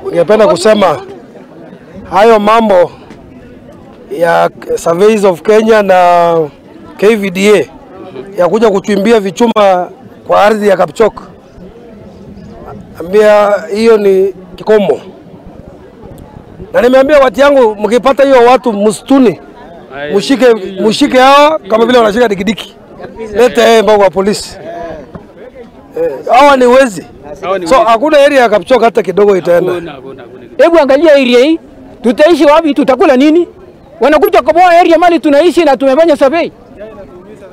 Ningependa kusema hayo mambo ya Surveys of Kenya na KVDA ya kuja kuchimbia vichuma kwa ardhi ya Kapchorwa, ambia hiyo ni kikomo. Na nimeambia watu yangu, mkipata hiyo watu msituni, mshike hao kama vile wanashika dikidiki. Lete yeye mpaka kwa polisi. Hawa ni wezi. So hakuna area ya Kapchorwa hata kidogo itaenda. Hebu angalia area hii, tutaishi wapi, tutakula nini? Wanakuja kuboa area mali tunaishi na tumefanya survey.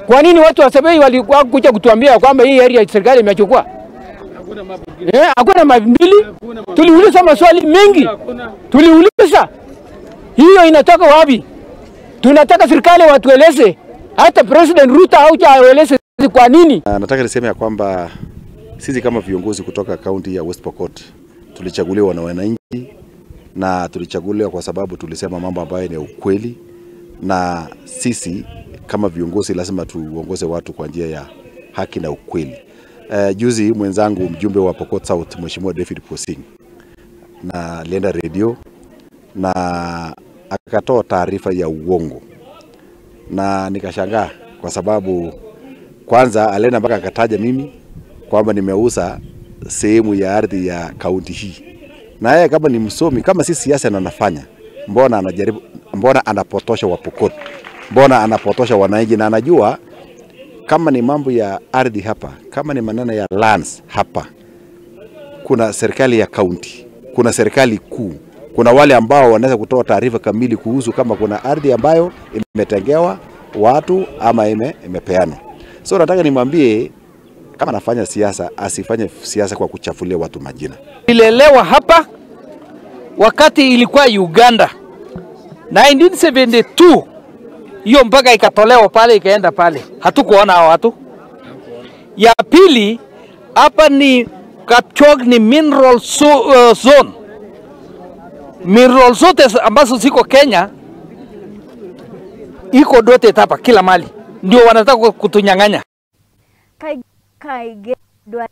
Kwa nini watu wa survey walikuwa kuja kutuambia kwamba hii area serikali imechukua? Hakuna map mbili. Tuliuliza maswali mengi. Tuliuliza hiyo inatoka wapi? Tunataka serikali watueleze. Hata President Ruto haujaeleze kwa nini. Nataka niseme ya kwamba sisi kama viongozi kutoka kaunti ya West Pokot tulichaguliwa na wananchi, na tulichaguliwa kwa sababu tulisema mambo ambayo ni ukweli, na sisi kama viongozi lazima tuongoze watu kwa njia ya haki na ukweli. Juzi mwenzangu mjumbe wa Pokot South Mheshimiwa David Posing na alienda radio na akatoa taarifa ya uongo, na nikashangaa kwa sababu kwanza alienda mpaka akataja mimi kwamba nimeuza sehemu ya ardhi ya kaunti hii. Na yeye kama ni msomi, kama si siasa na anafanya, mbona anajaribu, mbona anapotosha wa Pokot, mbona anapotosha wananchi? Na anajua kama ni mambo ya ardhi hapa, kama ni maneno ya lands hapa, kuna serikali ya kaunti, kuna serikali kuu, kuna wale ambao wanaweza kutoa taarifa kamili kuhusu kama kuna ardhi ambayo imetengewa watu ama imepeanwa. So nataka nimwambie kama anafanya siasa, asifanye siasa kwa kuchafulia watu majina. Nilelewa hapa wakati ilikuwa Uganda 1972, hiyo mpaka ikatolewa pale ikaenda pale, hatukuona hao watu. Ya pili, hapa ni Kapchorwa ni mineral zone. Mineral zote ambazo ziko Kenya iko dote hapa kila mali, ndio wanataka kutunyang'anya. Kaige dwa